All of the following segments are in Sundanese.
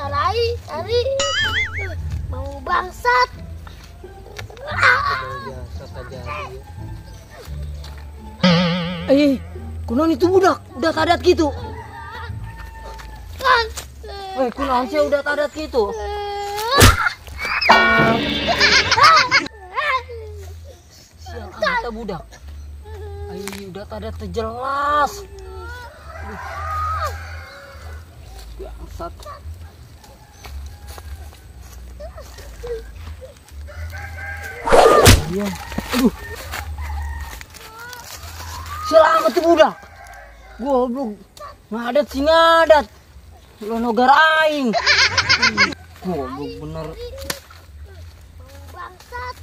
Tarai, tari. Mau bangsat. Biasa saja. Eh, kunaon itu budak? Udah tadat gitu. Eh, kunaon sih udah tadat gitu? Siang amat budak. Ay, udah tadat jelas. Bangsat. Iya. Aduh. Selamat tuh budak. Goblok. Ngadat sih ngadat. Lo nogar aing. Goblok bener. Bangsat.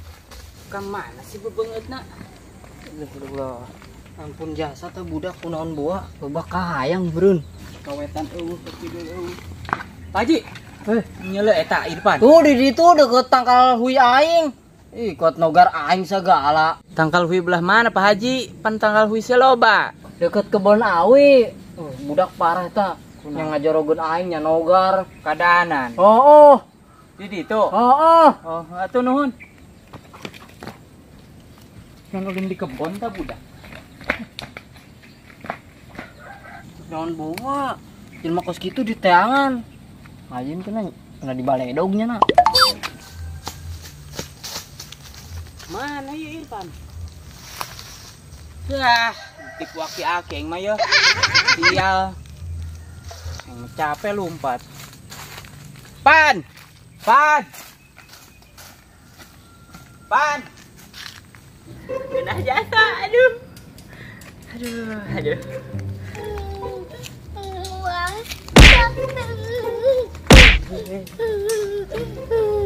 Kemana sih bebengetna? Astagfirullah. Ampun jasa teh budak kunaon boa, loba kahayang brun. Kawetan eueuh kidul eueuh. Pak Haji. Nyele eta Irfan. Tuh di ditu deket tangkal hui aing. Ih, kuat nogar aing segala. Tangkal hui belah mana Pak Haji? Pan tangkal hui seloba. Deket kebon awi. Budak parah eta. Yang ngajorogeun aing nya nogar kadanan. Oh, oh. Di ditu. Oh, oh. Oh, atuh nuhun. Yang ulin di kebon ta budak. Naon bawa? Jelema kos kitu di teangan. Ayeun kena di baledognya na. Mana ya Irfan? Wah, tipu aki-aki aing mah ya. Sial. Aing capek lompat. Pan. Pan. Pan. Kena jasa, aduh. Aduh, aduh.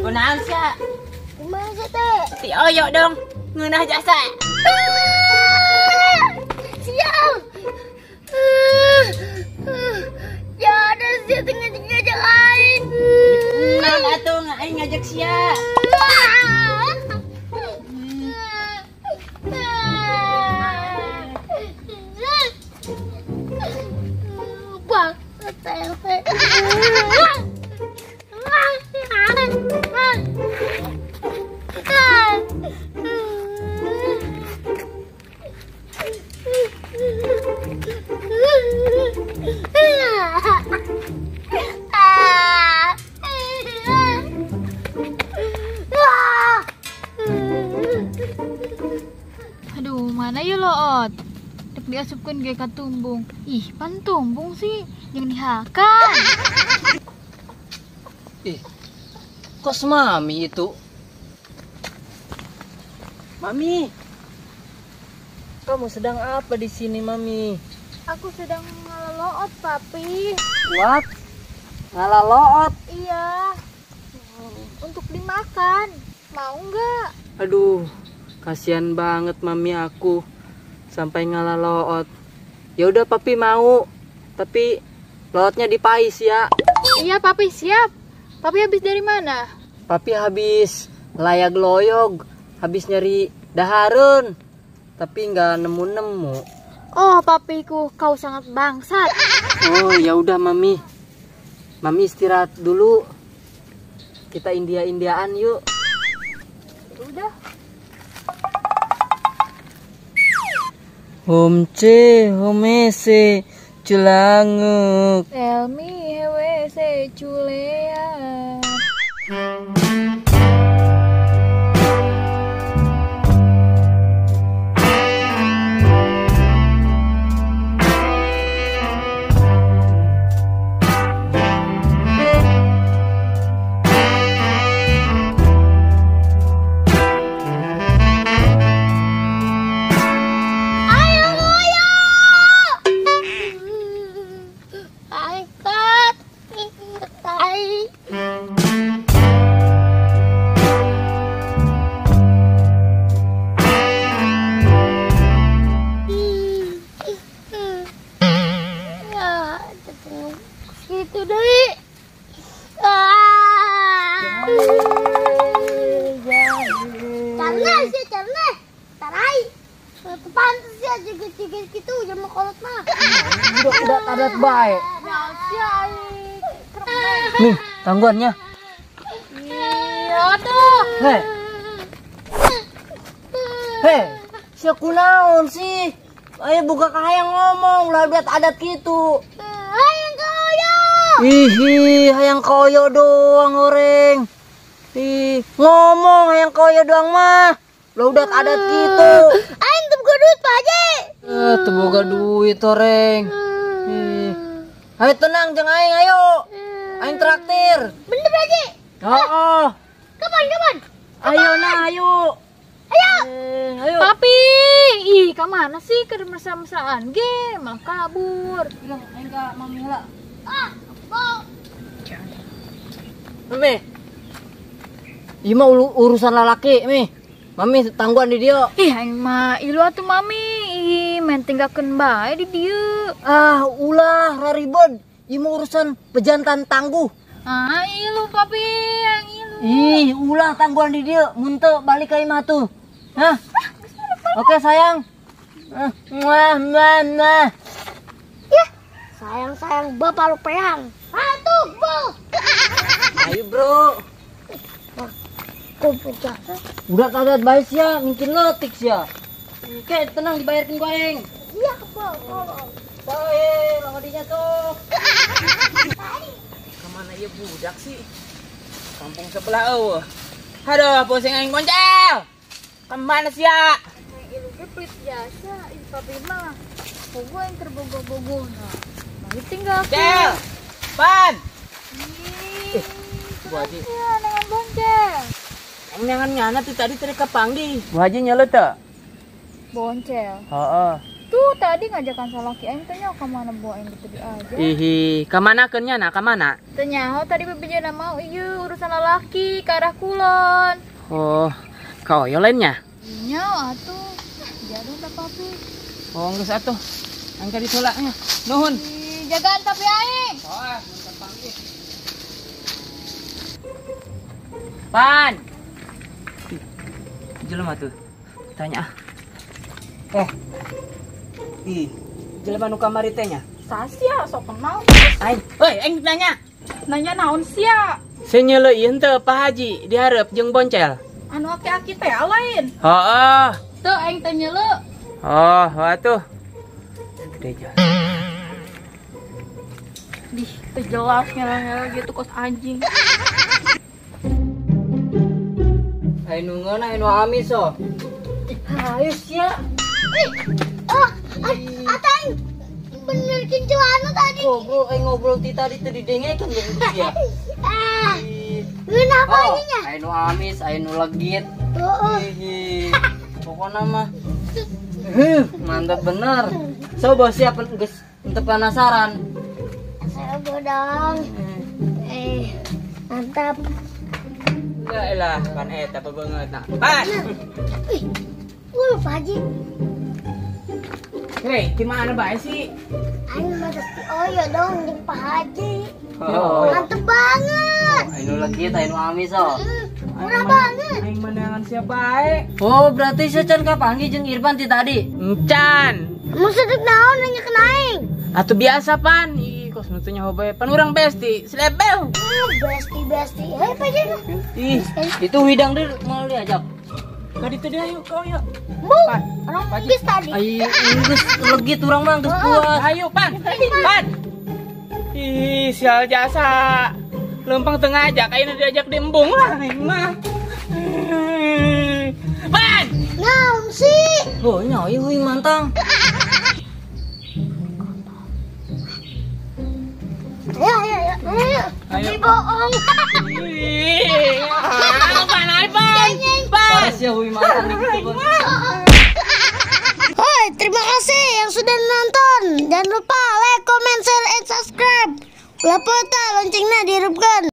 Kunaon sia? Kumaha sia teh? Si oyok dong, ngeunah jasa. Sial. Ya ada sia teh ngajak aing. Naon atuh aing ngajak sia? Aduh, mana yuk loot? Dek diasupkeun ge ka tumbung. Ih, pan tumbung sih, jangan dihakan. Ih, kos mami itu? Mami, kamu sedang apa di sini, Mami? Aku sedang ngalaloot, Papi. What? Ngalaloot? Iya. Untuk dimakan. Mau nggak? Aduh, kasihan banget Mami aku sampai ngalaloot. Ya udah Papi mau, tapi lootnya dipais ya. Iya, Papi siap. Papi habis dari mana? Papi habis layag loyog, habis nyari dahareun, tapi nggak nemu-nemu. Oh, papiku, kau sangat bangsat. Oh, ya udah Mami. Mami istirahat dulu. Kita India-Indiaan yuk. Udah. Hom ce homese culanguk. Elmi hewese culea. Udah adat baik. Nih, Tangguannya. Iya tuh. Hei. Hei, sia kunaon sih? Ayo buka kahayang ngomong, lah adat gitu. Hayang koyo. Ih, hayang koyo doang oreng. Ih, ngomong hayang koyo doang mah. Lah udah adat gitu. Aing teu boga duit, Pak Haji. Teu boga duit oreng. Ih. Ayo tenang jeung aing ayo. Aing traktir. Bener, Pak Haji? Heeh. Kapan, kapan? Ayo nah, ayo. Ayo. Ayo. Papi, ih, ka mana sih keur mesra-mesraan ge, malah kabur. Bilang aing ka mami heula. Ah, mau. Mami. Ieu mah urusan lalaki, Mi. Mami tangguhan di dieu. Ih, aing mah ilu atuh mami. Ih, main tinggalkeun bae di dieu. Ah, ulah raribet. Ieu mah urusan pejantan tangguh. Ah, ilu papi, yang ilu. Ih, ulah tangguhan di dieu, mun teu balik ka imah tuh. Hah? Oke, sayang. Muah, muah, muah. Ya, sayang-sayang bapak lu peyang. Atuh, bu. Ayo, bro. Udah kagak baik ya, mungkin letik ya. Oke, tenang dibayarkan gua aing. Iya, bro. Bae, langadinya tuh. Kemana ieu budak sih? Kampung sebelah eueuh. Aduh, pusing aing boncel. Kemana sih ya? Ilu ge pelit jasa, ih papi mah. Bogo yang terbogo-bogona. Mari tinggalkeun. Cel. Pan. Ih, Bu Haji. ya, dengan boncel. Aing neangan ngana tuh tadi tadi kapanggih. Bu Haji nyeleuh teu? Boncel. Heeh. Tuh tadi ngajakan salaki aing teh nyaho ka mana bu aing gitu diajak. Ihi, ka mana keun nya na? Ka mana? Teu nyaho tadi bebejana mau ieu urusan lalaki ka arah kulon. Oh, ka oyo lainnya? Nyaho atuh. Jadon tah papi. Oh, geus atuh. Aing ka ditu nya. Nuhun. Ih, jagaan tapi aing. Oh, mun kapanggih. Pan. Ih, jelema tuh. Tanya ah. Ih, jelema nu kamari teh nya. Sasia sok kenal. Aing, euy, aing nanya. Nanya naon sia? Senyele ieu henteu Pak Haji dihareup jeung boncel. Anu aki-aki teh lain. Heeh. Teu aing teh nyeuleu. Oh, atuh. Gede jalan. Dih, teu jelas ngela-ngela gitu kos anjing. Ayo nu ngeunah, ayo nu amis so. Ayo sia. Ah, atang bener celana tadi. Ngobrol, ngobrol ti tadi teu didengekeun jeung sia. Ah. Ngeunah apa nya? Ayo nu amis, ayo nu legit. Heeh. Pokokna mah. Mantap bener. Coba siapa geus teu penasaran. Saya bodong. Mantap. Ya elah, pan eta bebeungeut nah. Pan. Ih, gua Pak Haji. Hei, di mana bae sih? Aing mah ti oyo dong jeung Pak Haji. Oh. Mantep banget. Ayo nu legit, ayo nu amis so. Murah banget. Aing menangan siapa bae? Oh, berarti secan kapanggih jeung Irfan ti tadi. Encan. Maksudnya naon nanya ke aing? Atuh biasa pan. Ih, kos nu teu nyaho bae. Pan urang besti, selebel. Besti besti. Hei Pak Haji. Ih, itu widang deh mau diajak. Ka ditu deui ayo kau yuk. Bu, orang geus tadi. Ayo, geus legit urang mah geus puas. Ayo pan. Pan. Ih, sial jasa. Lempang teu ngajak, ayeuna diajak di embung lah aing mah. Pan. Naon sih? Oh, nya ieu euy mantang. Ayo, ayo, ayo. Ayo. Bohong. Ih, pan, ayo pan. Pan. Sia hui mantang gitu, Bon. Hoi, terima kasih yang sudah nonton. Jangan lupa like, comment, share, and subscribe. Ulah pota loncengnya dihidupkan.